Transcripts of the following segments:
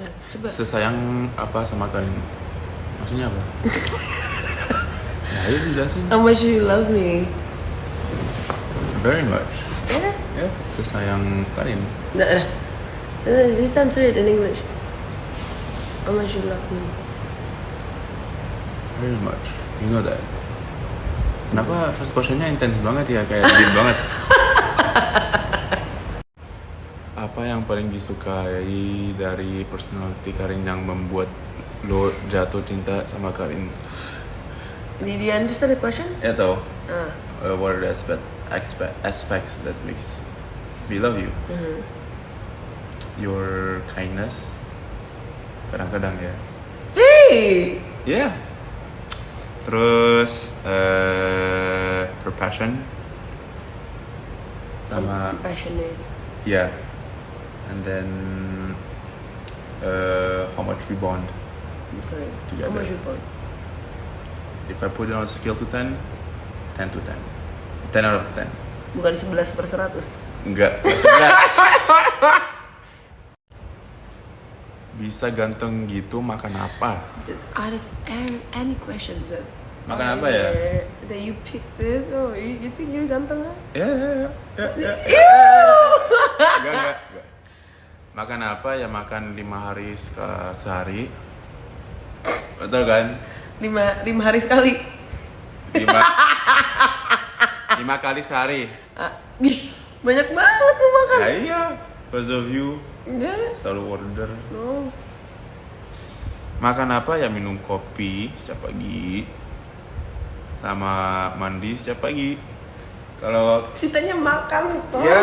Coba. Sesayang apa sama Karin? Maksudnya apa? Ya, ayo dijelasin. How much you love me? Very much. Yeah. Ya, sesayang Karin. Nah, just answer it in English. How much you love me? Very much. You know that. Kenapa first questionnya intense banget ya, kayak deep banget. Apa yang paling disukai dari personality Karin yang membuat lo jatuh cinta sama Karin? Did you understand the question? Ya tau. What are the aspects that makes me love you? Your kindness. Kadang-kadang ya. Hey! Yeah. Terus her passion sama Passionate. yeah, and then how much we bond Okay. together. How much you bond? If I put it on a scale to 10, 10 to 10, 10 out of 10. Bukan 11/100. Enggak, 11. Bisa ganteng gitu makan apa? Out of any questions that Makan apa ya? That you pick this, oh, you think you're ganteng? Huh? Ya. Enggak. Makan apa ya? Makan 5 hari sehari. Betul kan? 5 hari sekali. 5 kali sehari. Banyak banget lu makan. Ya iya, because of you Yeah. selalu order. No. Makan apa ya? Minum kopi setiap pagi, sama mandi setiap pagi. Kalau Ceritanya makan tuh. ya,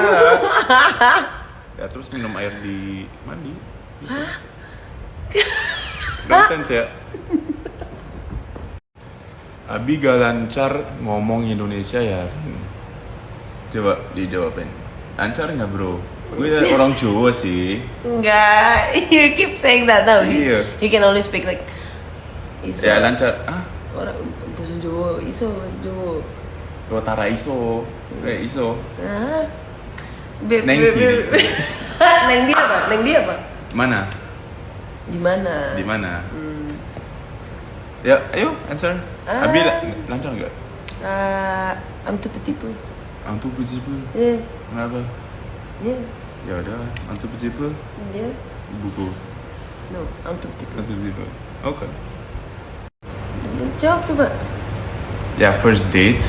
ya terus minum air di mandi. Gitu. Nonsense ya. Abi gak lancar ngomong Indonesia ya. Coba dijawabin. Lancar nggak bro? Gue orang Jawa sih. Enggak, you keep saying that now. Iya. You can only speak like iso. Ya lancar. Orang bahasa Jawa, iso bahasa Jawa. Rotara iso. Kayak iso. Hah? Neng Neng dia apa? Neng dia apa? Mana? Di mana? Di mana? Ya, ayo answer. Abi lancar nggak? I'm tipe-tipe. Antu pecipu. Yeah. Kenapa? Yeah. Ya udah, antu pecipu. Yeah. Buku. No, I'm tipe-tipe. Antu pecipu. Oke. Jawab coba. Ya, first date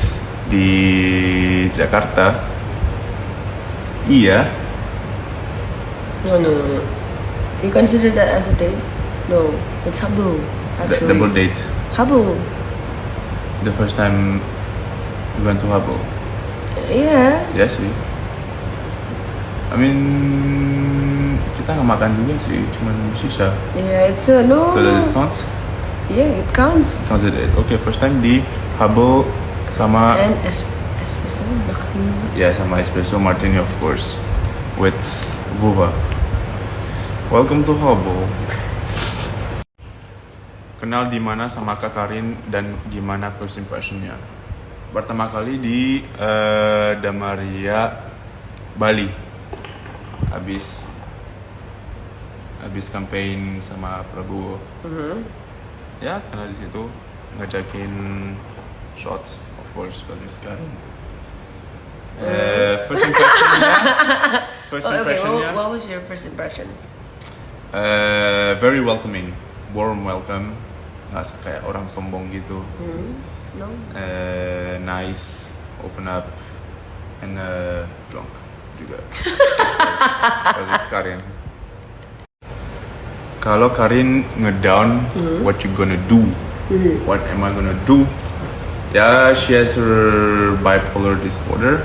di Jakarta. Iya. No. You consider that as a date? No, it's habu. Actually. Double date. Habu. The first time we went to Habo. Yeah. Ya sih. I mean, kita nggak makan juga sih, cuman sisa. Yeah, it's a no. So does it count? Yeah, it counts. Counts it. Okay, first time di Habo sama And espresso martini. ya sama espresso martini of course with Vuva. Welcome to Habo. Kenal di mana sama Kak Karin dan gimana first impressionnya? Pertama kali di Damaria, Bali. Habis campaign sama Prabowo. Ya, karena di situ ngajakin shots, of course, because it's Karin. First impressionnya. Okay, what was your first impression? Very welcoming, warm welcome. Nggak kayak orang sombong gitu. No. Nice, open up, and drunk juga. Because it's Karin. Kalau Karin ngedown, what you gonna do? What am I gonna do? Yeah, she has her bipolar disorder,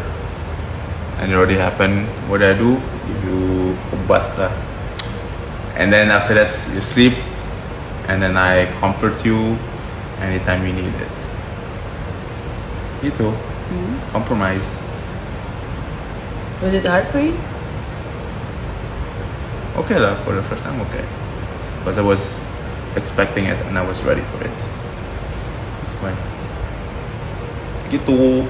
and it already happened. What I do? Give you obat lah. And then after that, you sleep, and then I comfort you anytime you need it. Gitu. Compromise. Was it hard for you? Okay lah, for the first time, okay. Because I was expecting it and I was ready for it. It's fine. Gitu.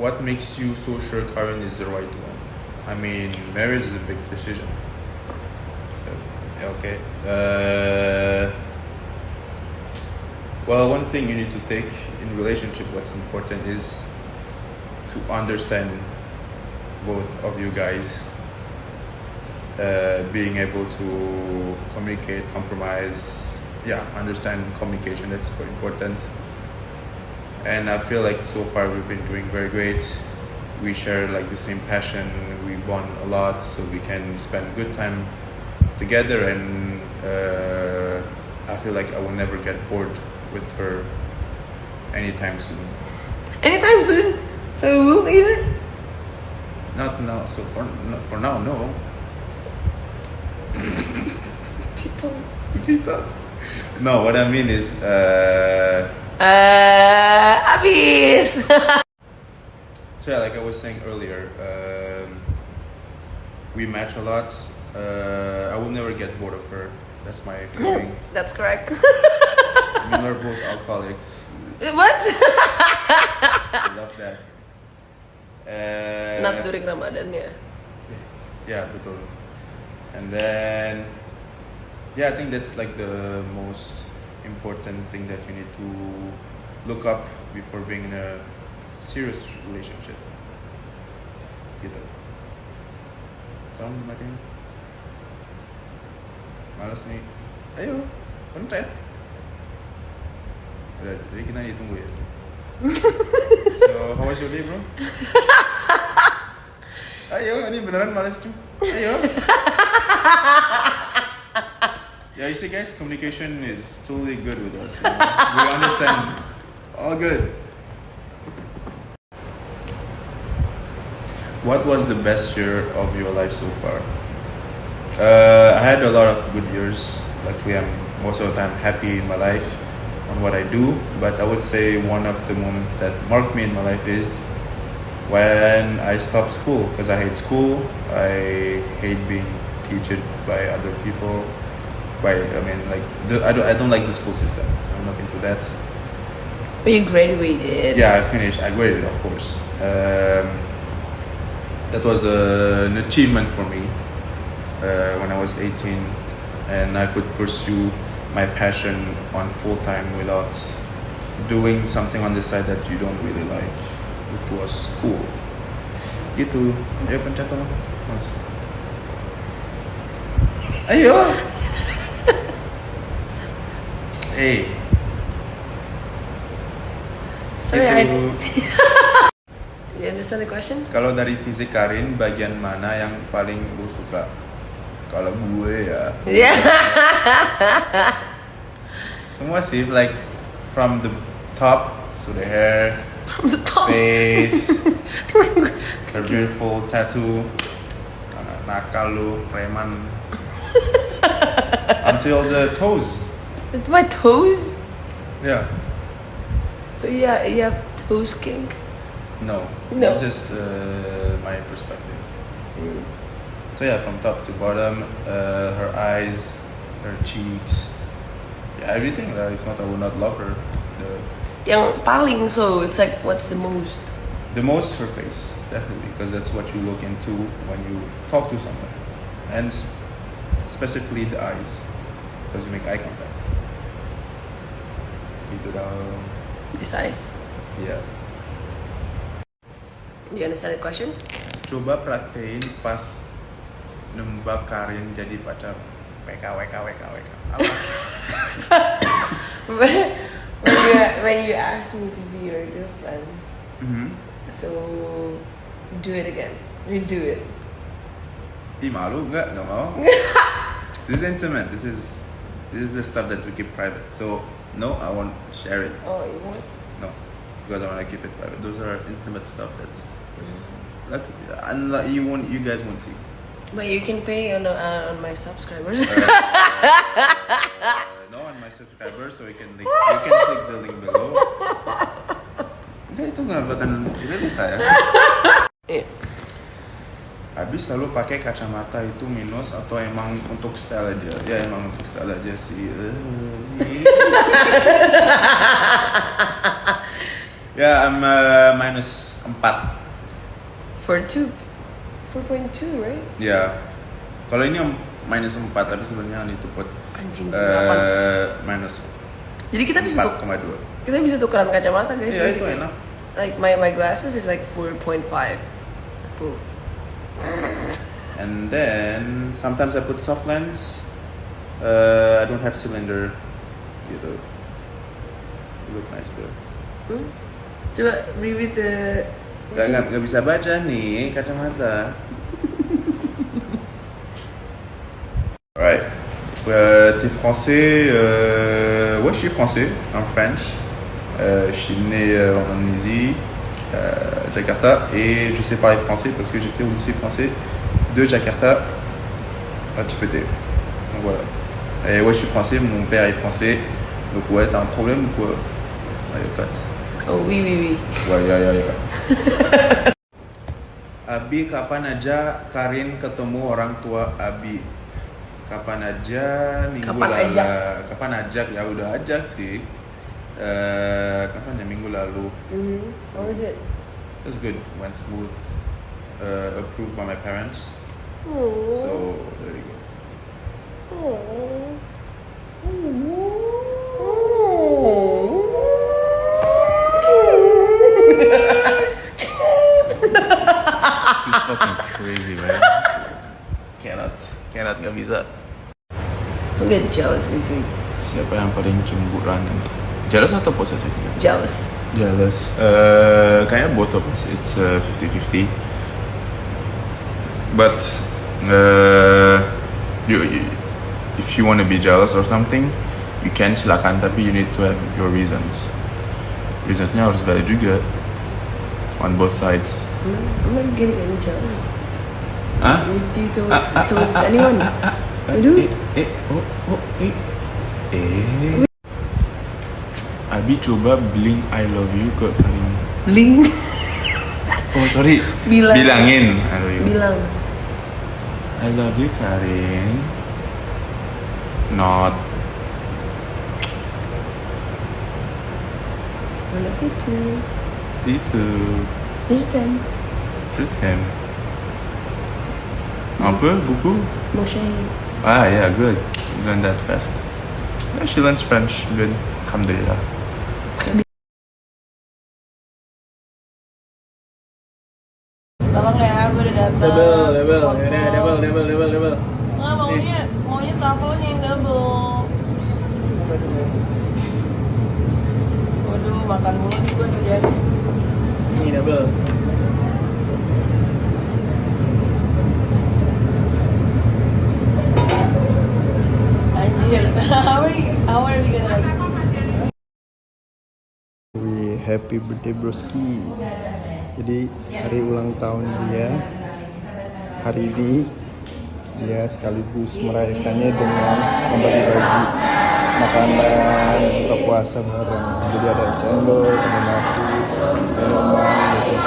What makes you so sure Karin is the right one? I mean, marriage is a big decision. So, okay. Well, one thing you need to take in relationship, what's important is to understand both of you guys. Being able to communicate, compromise, understand communication, that's very important. And I feel like so far we've been doing very great. We share like the same passion, we bond a lot, so we can spend good time together, and I feel like I will never get bored with her anytime soon. Anytime soon? So later? Not now, so for now, no. Pito. No, what I mean is Habis. so yeah, like I was saying earlier, we match a lot. I will never get bored of her. That's my feeling. That's correct. I mean, we're both alcoholics. What? I love that. Not during Ramadan ya. Yeah, betul. And then, I think that's like the most important thing that you need to look up before being in a serious relationship. Gitu. Tolong dimatiin. Males nih. Ayo, pencet. Udah, jadi kita ditunggu ya. So, how was your day, bro? Ayo, ini beneran males cu. Ayo. Yeah, you see guys, communication is totally good with us. You know? We understand. All good. What was the best year of your life so far? I had a lot of good years. Luckily, I'm most of the time happy in my life on what I do. But I would say one of the moments that marked me in my life is when I stopped school, because I hate school. I hate being taught by other people. I don't like the school system. I'm not into that. But you graduated. Yeah, I finished. I graded, of course. That was an achievement for me when I was 18, and I could pursue my passion on full time without doing something on the side that you don't really like, which was school. Gitu. Ayo pencet dong, Mas. Ayo. Hey. Sorry, Gitu. You understand the question? Kalau dari fisik Karin, bagian mana yang paling lu suka? Kalau gue ya, Yeah. semua sih, like from the top, so the hair, From the top. face, her beautiful tattoo, anak nakal lu, preman, until the toes. It's my toes? Yeah, So yeah, you have toes kink? no, No. it's just my perspective. So yeah, from top to bottom, her eyes, her cheeks, yeah, everything. If not, I would not love her. Yang paling, so it's like, what's the most? The most her face, definitely, because that's what you look into when you talk to someone, and specifically the eyes, because you make eye contact. Gitu dong. This eyes. Yeah. You understand the question? Coba perhatiin pas nembak Karin jadi pacar. WK. Apa? when you asked me to be your girlfriend, so do it again. Redo it. Ih, malu nggak mau. This is intimate. This is the stuff that we keep private. So no, I won't share it. Oh, you want? No, because I want to keep it private. Those are intimate stuff that's like you guys won't see. But you can pay on my subscribers. No, on my subscribers, so you can click the link below. Enggak, itu nggak akan rilis saya. Habis lalu pakai kacamata itu minus atau emang untuk style aja? Ya emang untuk style aja sih. Ya, I'm minus 4. For two. 4.2, right? Ya. Kalau ini minus 4, tapi sebenarnya itu pot Anjing, 8. minus. Jadi kita bisa 4,2. kita bisa tukeran kacamata, guys. Iya, itu basically. enak. Like my glasses is like 4.5. Poof. And then sometimes I put soft lens. I don't have cylinder gitu. You look nice, bro. Coba read the. Gak bisa baca nih kacamata. Alright. T'es français? Ouais, je suis français. I'm French. Je suis né en Indonésie, Jakarta, et je sais parler français parce que j'étais au lycée français de Jakarta à TPT. Donc voilà. Et ouais, je suis français, mon père est français. Donc ouais, t'as un problème ou quoi? Ayo, cut. Oh, oui. Ouais, ya. Abi, kapan aja Karin ketemu orang tua Abi? Kapan aja minggu lalu? Kapan ajak? Ya udah ajak sih. Kapan ya, minggu lalu? How was it? It was good. Went smooth. Approved by my parents. Oh. So there you go. She's fucking crazy, man. Cannot, nggak bisa. I get jealous easily. Siapa yang paling cemburuan? Jealous atau posesif? Jealous. Kayaknya both of us. It's 50-50. But if you want to be jealous or something, you can, silakan. Tapi you need to have your reasons. Reasonsnya harus valid juga. On both sides. I'm not getting any jealous. Hah? With you towards anyone. I do. Abi coba bilang I love you ke Karin. Bling. Oh sorry. Bilangin I love you. Bilang. I love you Karin. Not. I love you too. Itu. Just them. Apa buku? Moshe. Ah yeah, good. You learned that fast. Yeah, she learns French. Good. Alhamdulillah. Tolong ya, gue udah dapet. Double. Nggak, maunya travelnya yang double. Waduh, makan mulu nih gue juga. Ini double. Anjir, how are we gonna like? Happy birthday broski. Jadi hari ulang tahun dia hari ini, dia sekaligus merayakannya dengan membagi-bagi makanan buka puasa bareng. Jadi ada cendol, ada nasi, minuman gitu.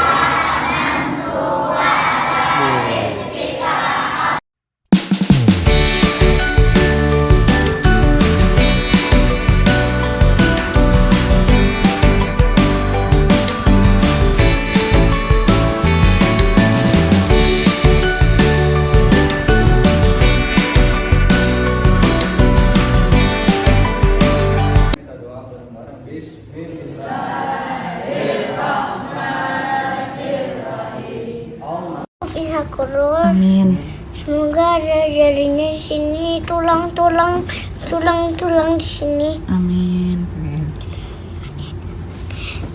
Bisa keluar. Amin. Semoga ada jarinya di sini, tulang di sini. Amin.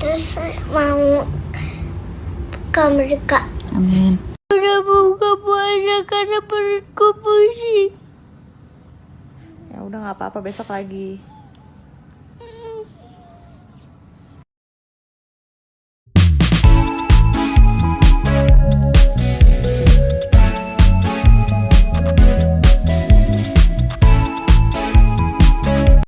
Terus saya mau ke Amerika. Amin. Udah buka puasa karena perutku pusing. Ya udah nggak apa-apa, besok lagi.